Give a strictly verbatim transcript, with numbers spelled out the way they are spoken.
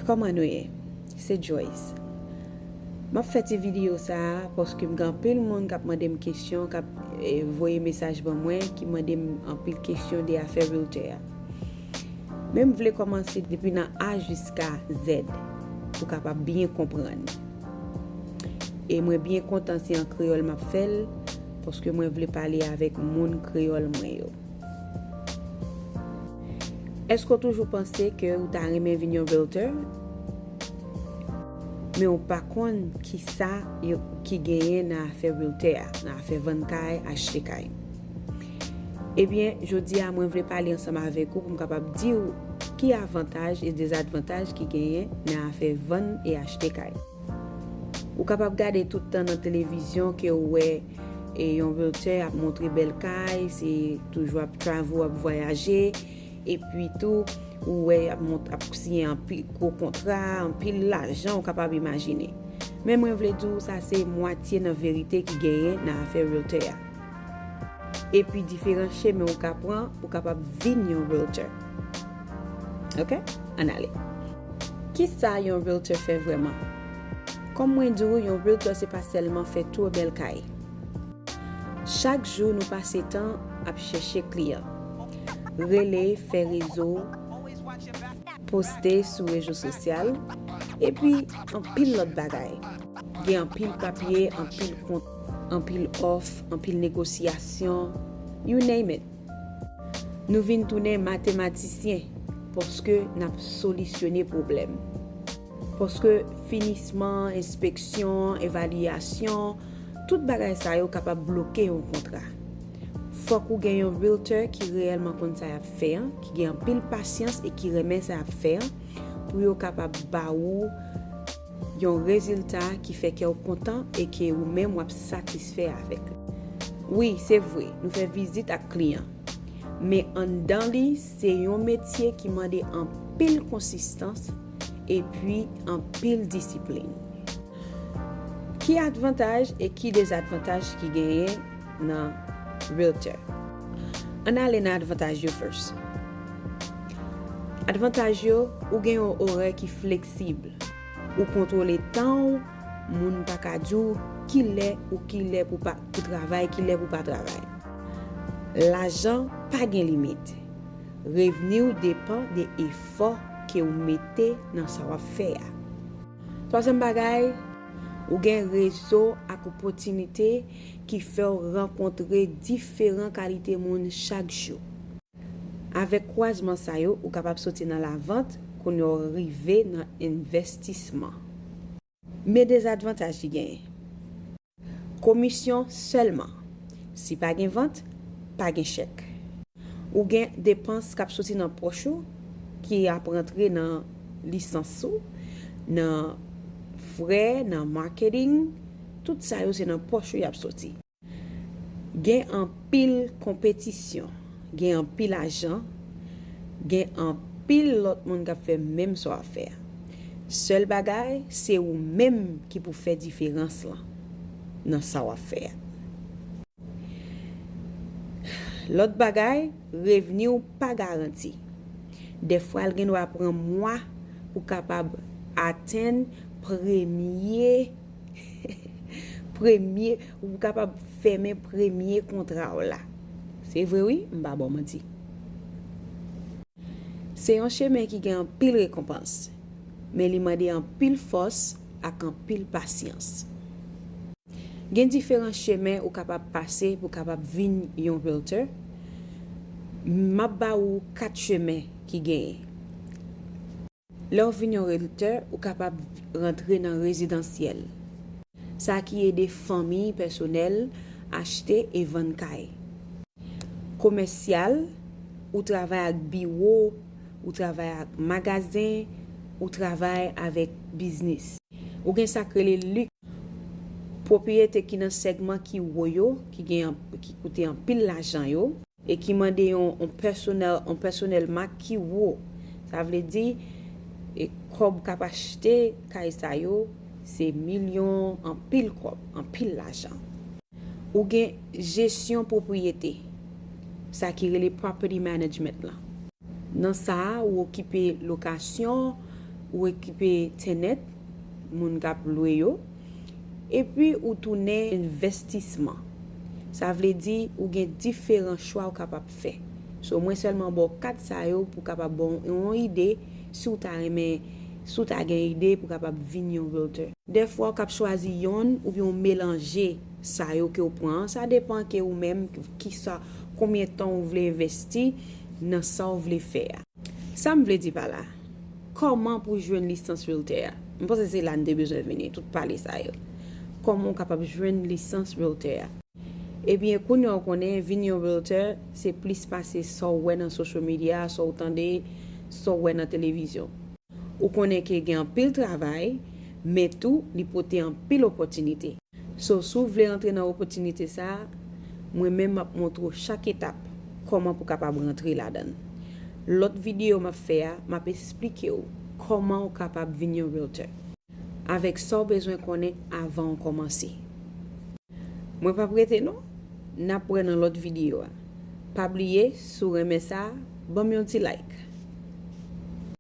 Kòman nou ye? Se Joyce. M ap fè ti videyo sa a paske m gen anpil moun k ap mande m kesyon, k ap eh, voye mesaj ban mwen, ki mande m anpil kesyon de afè realtor a. Men m vle kòmanse depi nan A jiska Z pou w kapab byen konprann. E mwen byen kontan se an kreyòl m ap fè l paske mwen vle pale avèk moun kreyòl mwen yo. Èske w toujou panse ke w ta renmen vin yon realtor, men w pa konn ki sa yo ki genyen nan afè realtor a, nan afè vann kay, achte kay? Ebyen, jodi a mwen vle pale ansanm avèk ou pou m kapab di w ki avantaj e dezavantaj ki genyen nan afè vann e achte kay. Ou kapab gade tout tan nan televizyon ke w wè e yon realtor ap montre bèl kay, se toujou ap travel, ap vwayaje, epi tou ou wè ap mont ap siyen anpil gwo kontra, anpil lajan ou kapab imajine. Men mwen vle di w sa se mwatye nan verite ki genyen nan afè realtor a. Epi diferan chemen ou ka pran pou kapab vin yon realtor. Ok? Ann ale. Kisa yon realtor fè vrèman? Kòm mwen di w, yon realtor se pa sèlman fè tour bèl kay. Chak jou nou pase tan ap chèche kliyan, rele, fè rezo, poste sou rezo sosyal, epi anpil lòt bagay. Gen anpil papye, anpil kont, anpil òf, anpil negosyasyon, you name it. Nou vin tounen matematisyen paske n ap solisyone pwoblèm. Paske finisman, enspeksyon, evalyasyon, tout bagay sa yo kapab bloke yon kontra. Fòk ou gen yon realtor ki reyèlman konn sa y ap fè an, ki gen anpil pasyans e ki renmen sa y ap fè an, pou yo kapab ba ou yon rezilta ki fè kè w kontan e ke ou menm w ap satisfè avèk li. Wi, se vre, nou fè vizit ak kliyan. Men anndan li, se yon metye ki mande anpil konsistans epi anpil disiplin. Ki avantaj e ki dezavantaj ki genyen nan realtor? Ann ale nan avantaj yo first. Avantaj yo, ou gen yon orè ki fleksib. Ou kontwole tan w, moun pa ka di w kilè ou kilè pou pa pou travay, kilè pou pa travay. Lajan pa gen limit. Revni w depann de efò ke w mete nan sa w ap fè a. Twazyèm bagay, ou gen rezo ak opòtinite ki fè w rankontre diferan kalite moun chak jou. Avèk kwazman sa yo, ou kapab soti nan lavant kounye a w rive nan envèstisman. Men dezavantaj ki genyen. Komisyon sèlman. Si pa gen vant, pa gen chèk. Ou gen depans k ap soti nan pòch ou, ki ap rantre nan lisans ou, nan frè, nan marketing, tout sa yo se nan pòch ou y ap soti. Gen anpil konpetisyon, gen anpil ajan, gen anpil lòt moun k ap fè menm sa w ap fè a. Sèl bagay, se ou menm ki pou fè diferans lan nan sa w ap fè a. Lòt bagay, revni w pa garanti. Dèfwa, l gen dwa pran mwa pou kapab atenn premye premye, ou kapab fèmen premye kontra w la. Se vre wi, m pa ba w manti. Se yon chemen ki gen anpil rekonpans, men li mande anpil fòs ak anpil pasyans. Gen diferan chemen ou kapab pase pou kapab vin yon realtor. M ap ba ou kat chemen ki genyen. Lè w vin yon realtor, ou kapab rantre nan rezidansyèl, sa ki ede fanmi pèsonèl achte e vann kay. Komèsyal, ou travay ak biwo, ou travay ak magazen, ou travay avèk biznis. Ou gen sa k rele lik, pwopriyete ki nan sègman ki wo yo, ki gen, ki koute anpil lajan yo, e ki mande yon, yon pèsonèl, yon pèsonèl mak ki wo. Sa vle di, e kòb k ap achte kay sa yo, se milyon, anpil kòb, anpil lajan. Ou gen jesyon pwopriyete, sa ki rele property management lan. Nan sa a, ou okipe lokasyon, ou okipe tenant, moun k ap lwe yo, epi ou tounen envestisman. Sa vle di ou gen diferan chwa ou kapab fè. So, mwen sèlman ba w kat sa yo pou kapab ba w yon ide, si w ta renmen, si w ta gen ide pou kapab vin yon realtor. Dèfwa ou kab chwazi yonn oubyen w melanje sa yo ke w pran an. Sa depan ke ou menm, kisa, konbyen tan ou vle envesti nan sa w vle fè a. Sa m vle di pa la, kòman pou jwenn lisans realtor a? M panse se la n te bezwen vini, tout pale sa yo. Kòman w kapab jwenn lisans realtor a? Ebyen, kounye a w konnen, vin yon realtor, se plis pase sa w wè nan social media, sa w tande, sa w wè nan televizyon. Ou konnen ke gen anpil travay, men tou, li pote anpil opòtinite. So, si w vle rantre nan opòtinite sa a, mwen menm m ap montre w chak etap kòman pou kapab rantre ladan l. Lòt videyo m ap fè a, m ap esplike w kòman w kapab vin yon realtor, avèk sa w bezwen konnen avan w kòmanse. Mwen p ap rete non, n ap wè nan lòt videyo a. Pa bliye, si w renmen sa, ban m yon ti like.